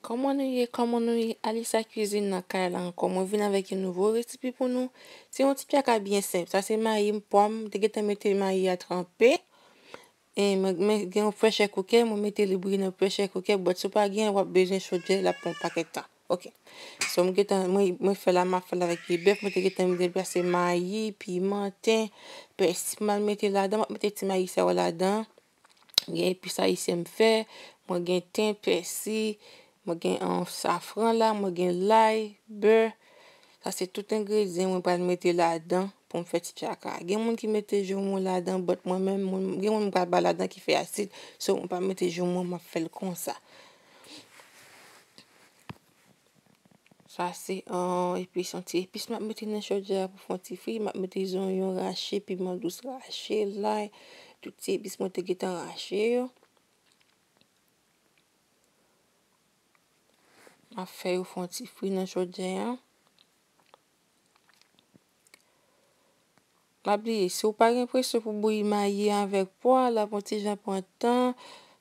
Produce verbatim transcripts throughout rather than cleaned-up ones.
Kòman nou ye? Kòman nou ye? Alisa Cuisine nan kay la ankò. Mwen vin avèk yon nouvo resipi pou nou. Se yon ti traka byen senp. Sa se mayi m, pwa m. M te gentan mete mayi a tranpe. E mwen, mwen gen yon pressure cooker, mwen mete li bouyi nan pressure cooker, but si w pa gen, w ap bezwen chodyè, l ap pran yon pakèt tan. Ok. So, m gentan, mwen, mwen fè la, m ap fè l avèk pye bèf, mwen te gentan mete pase mayi, piman, ten, pèsi, m al mete ladan, m ap mete ti mayi sa yo ladan. Gen epis ayisyen m fè, mwen gen ten, pèsi, mwen gen, um, safran la, mwen gen lay, bè. Sa se tout engredyan mwen pral mete ladan pou m fè ti traka. Gen moun ki mete joumou ladan, but mwen menm, moun, gen moun m pral ba ladan ki fè asid, so mwen pa mete joumou, m ap fè l konsa. Sa se, uh, epis, yon ti epis m ap mete nan chodyè a pou fè yon ti fri. M ap mete zonyon rache, piman dous rache, lay, tout ti epis mwen te gentan rache yo. M ap fè yo fè yon ti fri nan chodyè a. Pa bliye, si w pa gen presyon pou bouyi mayi avèk pwa, l ap yon ti jan pran tan.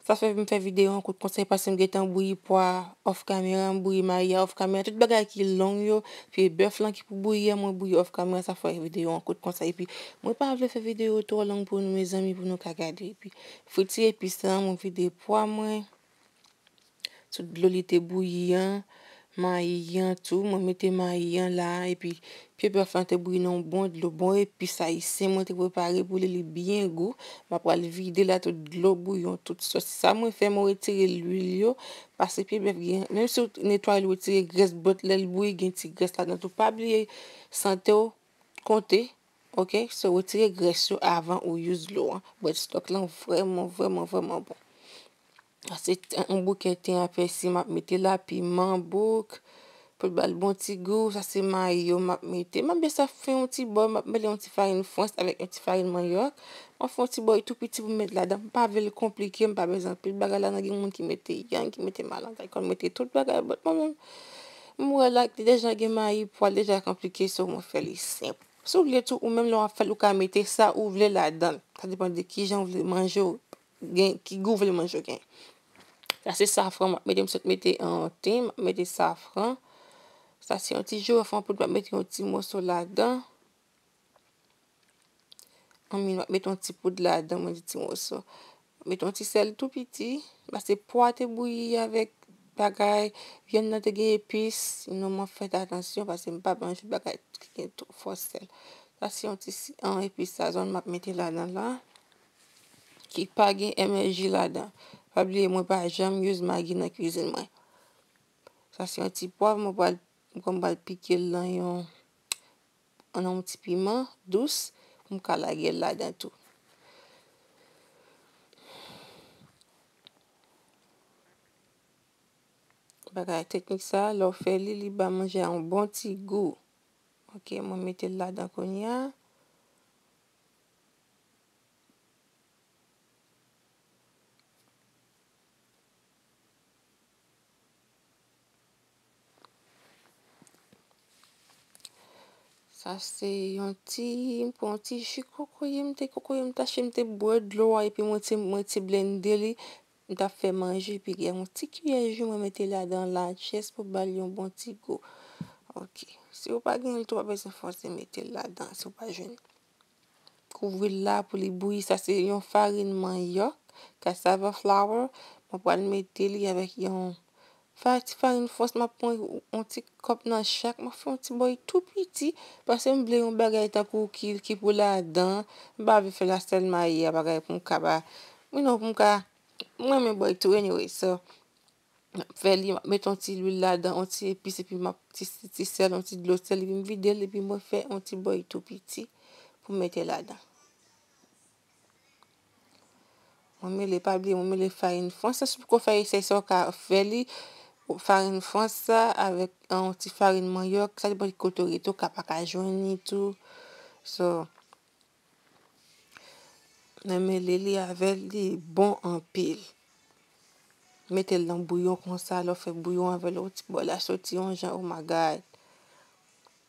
Sa fè m fè videyo an kout konsa, paske m gentan bouyi pwa off camera, m bouyi mayi a off camera. Tout bagay ki long yo, pye bèf lan ki pou bouyi a, mwen bouyi off camera, sa fè videyo an kout konsa. Epi, mwen pa vle fè videyo twò long pou nou, mezanmi, pou nou ka gade. Epi, fri ti epis lan, mwen vide pwa mwen. Sou dlo li te bouyi an, mayi an tou, mwen mete mayi an la, epi pye bèf lan te bouyi nan yon bon dlo, bon epis ayisyen mwen te prepare pou li, li byen gou. M ap pral vide la tout dlo bouyon, tout sòs. Sa mwen fè, mwen retire lwil yo, paske pye bèf gen, menm si w netwaye l, w retire grès, but lè l bouyi, gen ti grès ladan tou. Pa bliye sante w konte, ok? So, retire grès yo avan ou use dlo an. But stock lan vrèman, vrèman, vrèman bon. Sa se t-, yon bouke ten a pèsi m ap mete la, piman, bouk, pou l ba l bon ti gou. Sa se mayi yo m ap mete. M ap byen sa fè yon ti bòy, m ap mele yon ti farin frans avèk yon ti farin manyòk. M ap fè yon ti bòy tou piti pou m met ladan. M pa vle l konplike, m pa bezwen anpil bagay ladan. Gen moun ki mete yanm, ki mete malanga, ki konn mete tout bagay. But mwen menm, m wè la, deja gen mayi, pwa deja konplike, so mwen fè li senp. Si w vle tou, ou menm lè w ap fè l, ou ka mete sa ou vle ladan l. Sa depann de kijan w vle manje w gen, ki gou w vle manje w gen. Sa se safran m ap mete, m sot mete, uh, ten, m ap mete safran. Sa se yon ti jiwòf an poud, m ap mete yon ti moso ladan. Anmi, m ap mete yon ti poud ladan, mwen di ti moso. Mete yon ti sèl tou piti, paske pwa te bouyi avèk bagay, vyann nan te gen epis, you know, mwen fè atansyon, paske m pa manje bagay ki gen twò fò sèl. Sa se yon ti si-, an epis sazon m ap mete ladan la, ki pa gen M S G ladan. Pa bliye, mwen pa janm use Maggi nan kwizin mwen. Sa se yon ti pwav, mwen pral, mwen pral pike l nan yon, nan yon ti piman dous, pou m ka lage l ladan tou. Bagay teknik sa, lè w fè li, li ba manje a yon bon ti gou. Ok, mwen mete l ladan kounye a. Sa se yon ti, m pran yon ti ji kokoye, m te kokoye, m tache, m te bwè dlo a, epi mwen te, mwen te blende li. M t ap fè manje, epi gen yon ti kiyè ji mwen mete ladan la, just pou ba l yon bon ti gou. Ok. Si w pa gen l tou, w pa bezwen fòse mete l ladan, si w pa jwenn. Kouvri l la pou li bouyi. Sa se yon farin manyòk, cassava flour. Mwen pral mete li avèk yon fa-, ti farin frans. M ap pran yon ti kòp nan chak. M ap fè yon ti bòy tou piti, paske m vle yon bagay tankou ki, ki pou ladan. M pa vle fè l a sèl mayi a, bagay pou m ka ba, you know, pou m ka, mwen renmen bòy tou, anyway, so. M ap fè li, m ap mete yon ti lwil ladan, yon ti epis, epi m ap ti, ti sèl, yon ti dlo sèl, epi m vide l, epi mwen fè yon ti bòy tou piti pou m mete ladan. Mwen mele, pa bliye, mwen mele farin frans la, si w poko fè esèy sa, w ka fè li, farin frans la, avèk, ah, yon ti farin manyòk, sa depann ki kote w rete, w ka pa ka jwenn li tou. So, Mwen mele li avè l, li bon anpil. Mete l nan bouyon konsa, lè w fè bouyon avè l, yon ti bòy la soti yon jan, oh my God.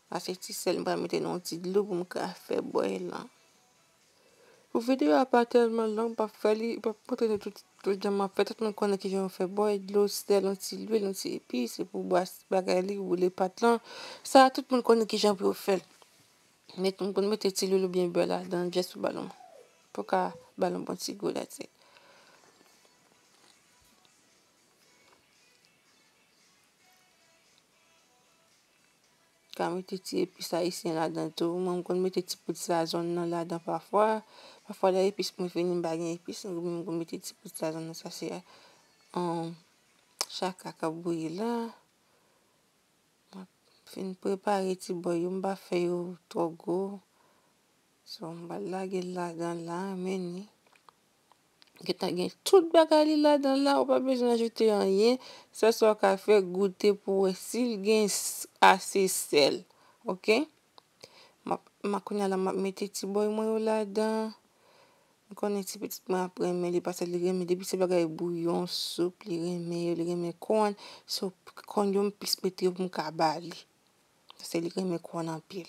Sa se ti sèl m pral mete nan yon ti dlo pou m ka fè bòy lan. Pou videyo a pa tèlman long, m p ap fè li, m p ap montre nou tout Tout jan m ap fè, tout moun konnen kijan yo fè bòy, dlo, sèl, yon ti lwil, yon ti epis, epi w bwase bagay li, woule pat lan. Sa, tout moun konnen kijan pou yo fè l. Men m konn mete ti lwil oubyen bè ladan, just pou ba l yon, pou ka ba l yon bon ti gou, that's it. Ka mete ti epis ayisyen ladan tou. Mwen, m konn mete ti poud sazon nan ladan pafwa. Pafwa, lè epis mwen fini, m pa gen epis, m konn mete ti poud sazon nan. Sa se, um, chaka k ap bouyi la. M ap fin prepare ti bòy yo, m pa fè yo twò gwo. So, m pral lage l ladan la, men ni. Gentan gen tout bagay li ladan la, ou pa bezwen ajoute anyen. Sèl sa w ka fè, goute pou w wè si l gen s-, ase sèl. Oke? M ap, m ap, kounye a la, m ap mete ti bòy mwen yo ladan. M konnen ti pitit mwen ap renmen li, paske li renmen depi se bagay bouyon, soup, li renmen yo, li renmen kòn. So, kòn yo, m plis mete yo pou m ka ba li. Paske li renmen kòn anpil.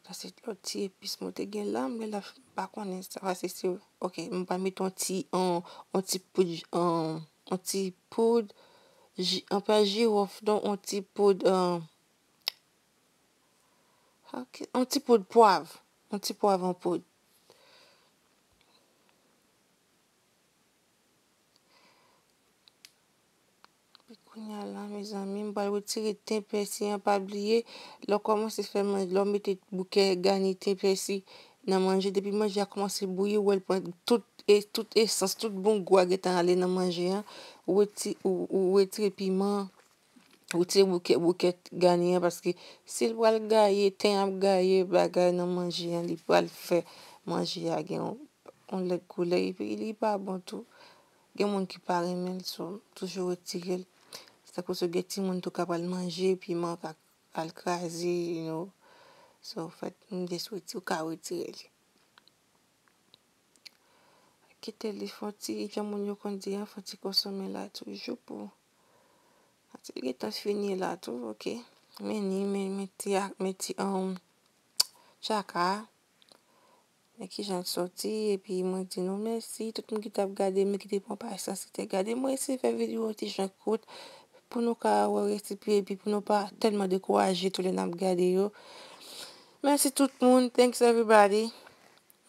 Sa se lòt ti epis mwen te gen la, men la, m pa konnen sa, paske se, oke, m pral mete yon ti, yon, yon ti poud, yon, yon ti poud, ji-, yon pa jiwòf, non, yon ti poud, um, oke, yon ti poud pwav, yon ti pwav an poud. Epi kounye a la, mezanmi, m pral retire ten pèsi an. Pa bliye, lè w kòmanse fè manje, lè w mete bouke gani ten pèsi nan manje, depi manje a kòmanse bouyi, ou wè l pran tout, e, tout esans, tout bon gou a gentan ale nan manje an. Ou reti-, ou, ou retire piman an, retire bouke, bouke gani an, paske si l pral gaye, ten ap gaye bagay nan manje an, li pral fè manje a gen yon, yon lèt koulè, epi li pa bon tou. Gen moun ki pa renmen l, so, toujou retire l. Se tankou si w gen timoun tou k ap al manje, piman ka al kraze, you know. So, fèt, m just reti-, ou ka retire li. Kite li fè yon ti, jan moun yo konn di an, fè yon ti konsome la toujou pou, atè li gentan fini la tou, oke. Men ni, men, men ti a, men ti, um, chaka. Men kijan l soti, epi mwen di nou mèsi, tout moun ki t ap gade m, ki te pran pasyans, ki te gade mwen, eseye fè videyo ti jan kout, pou nou ka wè resi pye, epi pou nou pa tèlman dekouraje tou lè n ap gade yo. Mèsi tout moun, thanks everybody.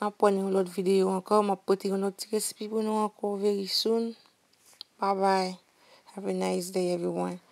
N ap wè nan yon lòt videyo ankò, m ap pote yon lòt ti resipi pou nou ankò very soon. Bye bye. Have a nice day, everyone.